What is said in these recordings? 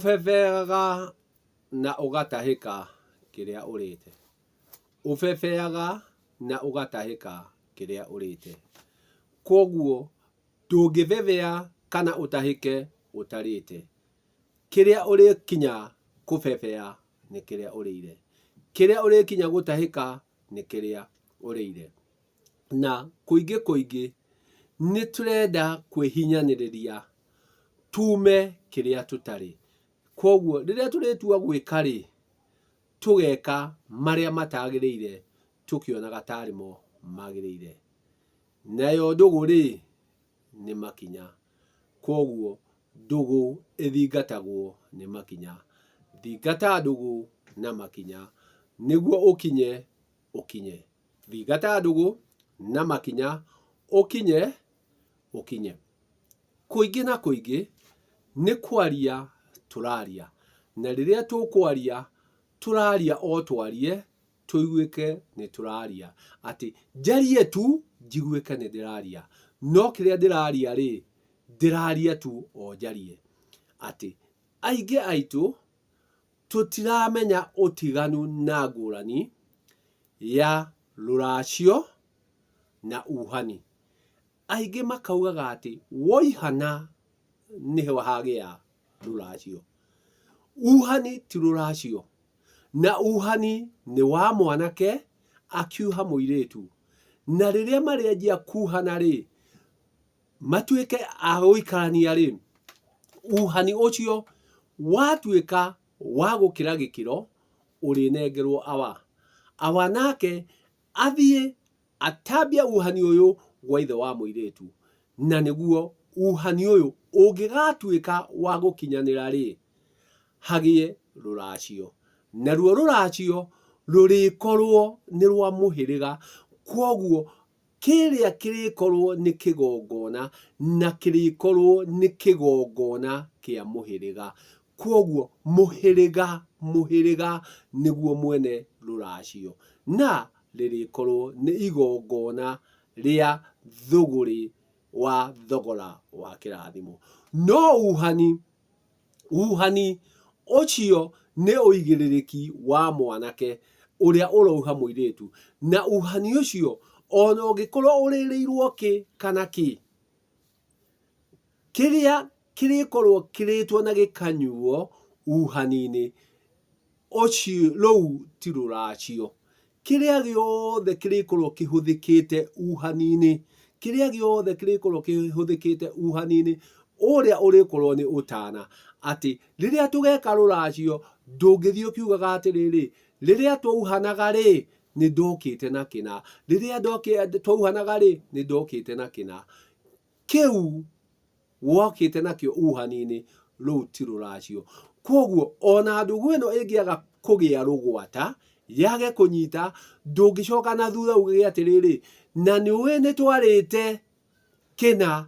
Ũbebeaga na ũgatahĩka kĩrĩa ũrĩte. Ũbebeaga na ũgatahĩka kĩrĩa ũrĩte. Kwoguo ndũngĩbebea kana ũtahĩke ũtarĩte. Kĩrĩa ũrĩkinya kũbebea nĩ kĩrĩa ũrĩire. Kĩrĩa ũrĩkinya gũtahĩka nĩ kĩrĩa ũrĩire. Na kũingĩ kũingĩ nĩ tũrenda kwĩhinyanĩrĩria tume kĩrĩa tũtarĩ. Kwoguo rĩrĩa tũrĩtua gwĩka rĩ, tũgeka marĩa matagĩrĩire tũkĩonaga tarĩ mo magĩrĩire. Nayo ndũgũ rĩ, nĩ makinya. Kwoguo ndũgũ ĩthingatagwo nĩ makinya. Thingata ndũgũ na makinya nĩguo ũkinye ũkinye. Thingata ndũgũ na makinya ũkinye ũkinye. Kũingĩ na kũingĩ nĩ kwaria tũraria, na rĩrĩa tũkwaria tũraria o twarie tũiguĩke nĩ tũraria. Atĩ njarie tu njiguĩke nĩ ndĩraria, no kĩrĩa ndĩraria rĩ, ndĩraria tu o njarie. Atĩ aingĩ aitũ tũtiramenya ũtiganu na ngũrani ya rũracio na uhani. Aingĩ makaugaga atĩ woihana nĩho hagĩa rũracio. Uhani ti rũracio. Na uhani nĩ wa mwanake akiuha mũirĩtu. Na rĩrĩa marĩanjia kuhana rĩ, matuĩke a gũikarania rĩ, uhani ũcio watuĩka wa gũkĩra gĩkĩro, ũrĩnengerwo awa. Awa nake athiĩ atambie uhani ũyũ gwa ithe wa mũirĩtu. Na nĩguo uhani ũyũ ũngĩgatuĩka wa gũkinyanĩra rĩ, hagĩe rũracio. Naruo rũracio rũrĩkorwo nĩ rwa mũhĩrĩga, kwoguo kĩrĩa kĩrĩkorwo nĩ kĩgongona, na kĩrĩkorwo nĩ kĩgongona kĩa mũhĩrĩga. Kwoguo mũhĩrĩga mũhĩrĩga nĩguo mwene rũracio, na rĩrĩkorwo nĩ igongona rĩa thũgũrĩ wa thogora wa kĩrathimo. No uhani Uhani ũcio nĩ ũigĩrĩrĩki wa mwanake ũrĩa ũrauha mũirĩtu, na uhani ũcio ona ũngĩkorwo ũrĩrĩirwo kĩ kana kĩ, kĩrĩa kĩrĩkorwo kĩrĩtwo na gĩkanyuo uhani-inĩ ũcio rũu ti rũracio. Kĩrĩa gĩothe kĩrĩkorwo kĩhũthĩkĩte uhani-inĩ, kĩrĩa gĩothe kĩrĩkorwo kĩhũthĩkĩte uhani-inĩ ũrĩa ũrĩkorwo nĩ ũtana, atĩ rĩrĩa tũgeka rũracio ndũngĩthiĩ ũkiugaga atĩrĩrĩ, rĩrĩa twauhanaga rĩ, nĩ ndokĩte na kĩna, rĩrĩa twauhanaga rĩ, nĩ ndokĩte na kĩna. Kĩu wokĩte nakĩo uhani-inĩ rũu ti rũracio. Kwoguo ona ndũgũ ĩno ĩngĩaga kũgĩa rũgwata, yage kũnyita, ndũngĩcoka na thutha uge atĩrĩrĩ, na nĩũĩ nĩtwarĩte kĩna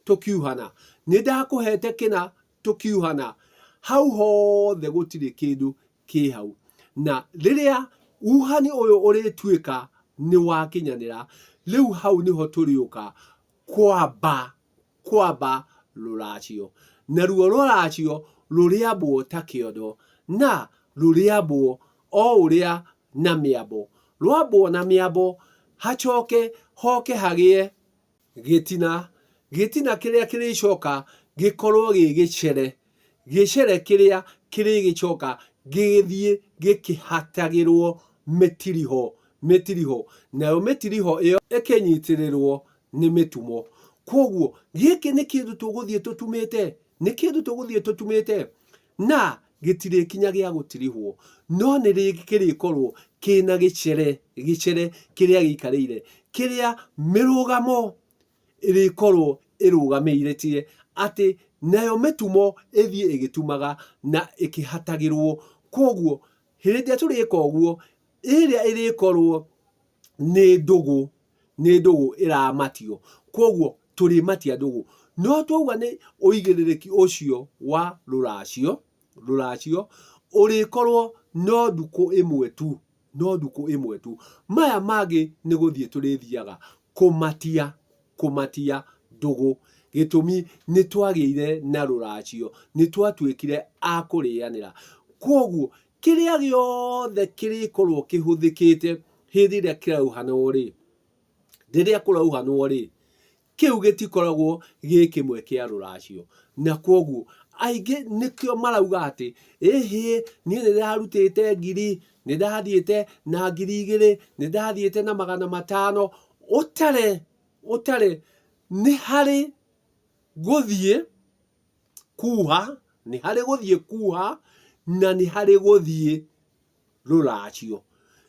tũkiuhana, nĩndakũhete kĩna tũkiuhana, hau hothe gũtirĩ kĩndũ kĩ hau. Na rĩrĩa uhani ũyũ ũrĩtuĩka nĩwakinyanĩra, rĩu hau nĩho tũrĩũka kwamba kwamba rũracio. Naruo rũracio rũrĩambwo ta kĩondo, na rũrĩambwo o ũrĩa na mĩambo. Rwambwo na mĩambo, hacoke hoke hagĩe gĩtina. Gĩtina kĩrĩa kĩrĩcoka gĩkorwo gĩ gĩcere. Gĩcere kĩrĩa kĩrĩgĩcoka gĩgĩthiĩ gĩkĩhatagĩrwo mĩtiriho, mĩtiriho. Nayo mĩtiriho ĩyo ĩkĩnyitĩrĩrwo nĩ mĩtumo. Kwoguo gĩkĩ nĩ kĩndũ tũgũthiĩ tũtumĩte, nĩ kĩndũ tũgũthiĩ tũtumĩte na gĩtirĩkinya gĩa gũtirihwo, no nĩ kĩrĩkorwo kĩna gĩcere, gĩcere kĩrĩa gĩikarĩire, kĩrĩa mĩrũgamo ĩrĩkorwo ĩrũgamĩire atĩ nayo mĩtumo ĩthiĩ ĩgĩtumaga na ĩkĩhatagĩrwo. Kwoguo hĩndĩ ĩrĩa tũrĩka ũguo, ĩrĩa ĩrĩkorwo nĩ ndũgũ, nĩ ndũgũ ĩramatio. Kwoguo tũrĩmatia ndũgũ. No twauga nĩ ũigĩrĩrĩki ũcio wa rũracio, rũracio, ũrĩkorwo no ndukũ ĩmwe tu, no ndukũ ĩmwe tu. Maya mangĩ nĩ gũthiĩ tũrĩthiaga kũmatia, kũmatia ndũgũ. Gĩtũmi nĩ twagĩire na rũracio, nĩ twatuĩkire a kũrĩanĩra. Kwoguo kĩrĩa gĩothe kĩrĩkorwo kĩhũthĩkĩte hĩndĩ ĩrĩa kĩrauhanwo-rĩ, rĩrĩa kũrauhanwo-rĩ, kĩu gĩtikoragwo gĩ kĩmwe kĩa rũracio. Na kwoguo aingĩ nĩkĩo marauga atĩ, ĩhĩ niĩ nĩ ndĩrarutĩte ngiri, nĩ ndathiĩte na 2000, nĩ ndathiĩte na 500, ũtare, ũtare nĩ harĩ gũthiĩ kuha, nĩ harĩ gũthiĩ kuha na nĩ harĩ gũthiĩ rũracio.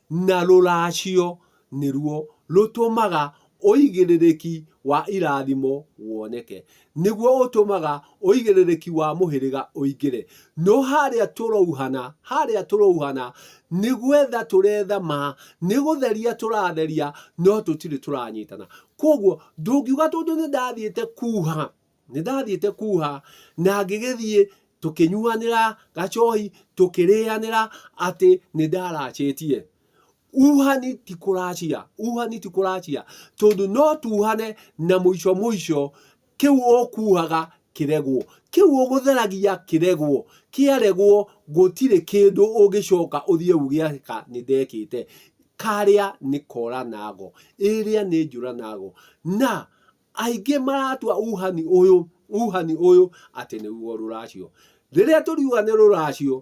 Na rũracio nĩruo rũtũmaga ũigĩrĩrĩki wa irathimo woneke. Nĩguo ũtũmaga ũigĩrĩrĩki wa mũhĩrĩga ũingĩre. No harĩa tũrauhana, harĩa tũrauhana nĩ gwetha tũretha ma, nĩ gũtheria tũratheria, no tũtirĩ tũranyitana. Kwoguo ndũngiuga tondũ nĩ ndathiĩte kuha, nĩ ndathiĩte kuha na ngĩgĩthiĩ tũkĩnyuanĩra gacohi, tũkĩrĩanĩra atĩ nĩ ndaracĩtie. Uhani ti kũracia, uhani ti kũracia, tondũ no tuhane na mũico mũico kĩu ũkuhaga kĩregwo, kĩu ũgũtheragia kĩregwo, kĩaregwo gũtirĩ kĩndũ ũngĩcoka ũthiĩ uge aka nĩ ndekĩte. Karĩa nĩ kora nago, ĩrĩa nĩ njũra nago. Na aingĩ maratua uhani ũyũ, uhani ũyũ atĩ nĩguo rũracio. Rĩrĩa tũriuga nĩ rũracio,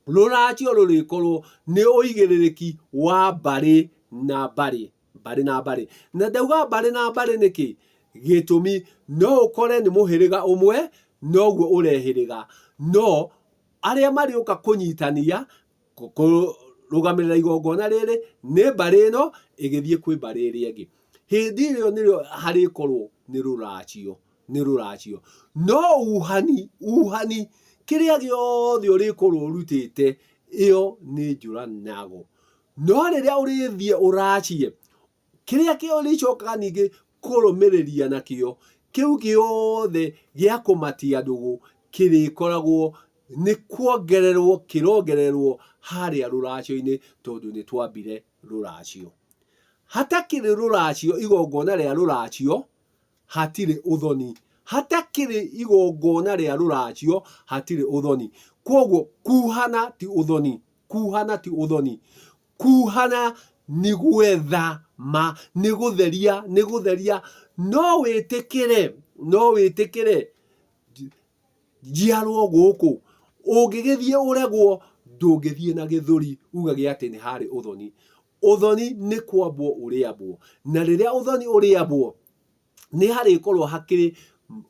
rũracio rũrĩkorwo nĩ ũigĩrĩrĩki wa mbarĩ na mbarĩ, mbarĩ na mbarĩ. Na ndauga mbarĩ na mbarĩ nĩkĩ? Gĩtũmi no ũkore nĩ mũhĩrĩga ũmwe noguo ũrehĩrĩga, no arĩa marĩũka kũnyitania kũrũgamĩrĩra igongona rĩrĩ nĩ mbarĩ ĩno ĩgĩthiĩ kwĩ mbarĩ ĩrĩa ĩngĩ. Hĩndĩ ĩyo nĩrĩo harĩkorwo nĩ rũracio, nĩ rũracio. No uhani, uhani, kĩrĩa gĩothe ũrĩkorwo ũrutĩte, ĩyo nĩ njũra nago. No rĩrĩa ũrĩthiĩ ũracie, kĩrĩa kĩrĩcokaga ningĩ kũrũmĩrĩria nakĩo, kĩu gĩothe gĩa kũmatia ndũgũ kĩrĩkoragwo nĩ kuongererwo kĩrongererwo harĩa rũracio-inĩ tondũ nĩ twambire rũracio. Hatakĩrĩ rũracio, igongona rĩa rũracio, hatirĩ ũthoni. Hatakĩrĩ igongona rĩa rũracio, hatirĩ ũthoni. Kwoguo kuhana ti ũthoni, kuhana ti ũthoni. Kuhana nĩ gwetha ma, nĩ gũtheria, nĩ gũtheria. No wĩtĩkĩre, no wĩtĩkĩre njiarwo gũkũ, ũngĩgĩthiĩ ũregwo, ndũngĩthiĩ na gĩthũri ugage atĩ nĩ harĩ ũthoni. Ũthoni nĩ kwambwo ũrĩambwo, na rĩrĩa ũthoni ũrĩambwo, nĩ harĩkorwo hakĩrĩ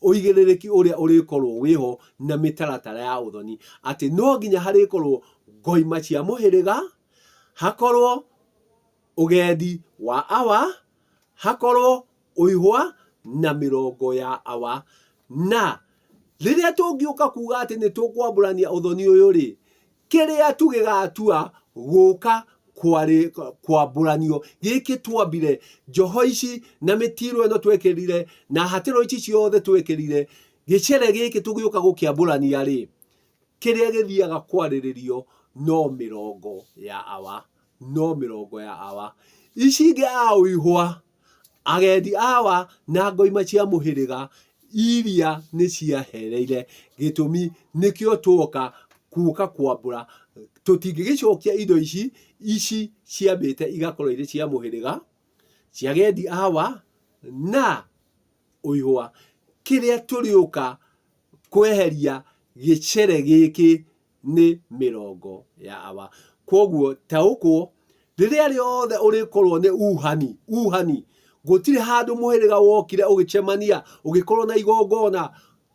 ũigĩrĩrĩki ũrĩa ũrĩkorwo wĩho na mĩtaratara ya ũthoni, atĩ no nginya harĩkorwo ngoima cia mũhĩrĩga, hakorwo ũgendi wa awa, hakorwo ũihwa na mĩrongo ya awa. Na rĩrĩa tũngĩũka kuga atĩ nĩ tũkwambũrania ũthoni ũyũ rĩ, Kĩrĩa tu gĩgatua gũka kwambũranio gĩkĩ twambire, njoho ici na mĩtiro ĩno twekĩrire na hatĩro ici ciothe twekĩrire, gĩcere gĩkĩ tũgĩũka gũkĩambũrania rĩ, kĩrĩa gĩthiaga kwarĩrĩrio no mĩrongo ya awa, no mĩrongo ya awa. Ici ingĩ a ũihwa Agendi awa na ngoima cia mũhĩrĩga iria nĩ ciahereire gĩtũmi nĩkĩo tuoka kuoka kwambũra tũtingĩgĩcokia indo ici ici ciambĩte igakorwo irĩ cia mũhĩrĩga cia agendi awa na ũihwa kĩrĩa tũrĩũka kweheria gĩcere gĩkĩ nĩ mĩrongo ya awa. Kwoguo taũkwo, rĩrĩa rĩothe ũrĩkorwo nĩ uhani, uhani, gũtirĩ handũ mũhĩrĩga wokire ũgĩcemania, ũgĩkorwo na igongona,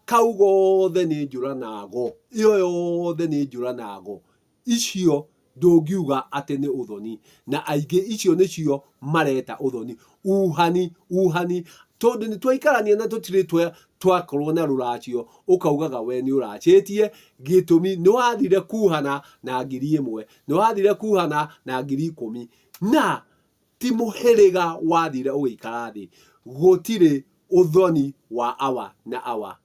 kau gothe nĩ njũra na go. Ĩyo yothe nĩ njũra na go. Icio ndũngiuga atĩ nĩ ũthoni. Na aingĩ icio nĩcio mareta ũthoni. Uhani, uhani, tondũ nĩ twaikarania na tũtirĩ twakorwo na rũracio, ũkaugaga we nĩ ũracĩtie, gĩtũmi nĩ wathire kuhana na 1000, nĩ wathire kuhana na 10,000, na ti mũhĩrĩga wathire ũgĩikara thĩ. Gũtirĩ ũthoni wa awa na awa.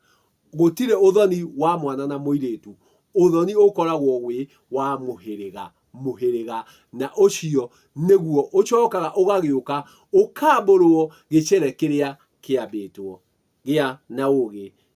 Gũtirĩ ũthoni wa mwana na mũirĩtu, ũthoni ũkoragwo wĩ wa mũhĩrĩga mũhĩrĩga, na ũcio nĩguo ũcokaga ũgagĩũka ũkambũrwo gĩcere kĩrĩa kĩambĩtwo. Gĩa na ũũgĩ.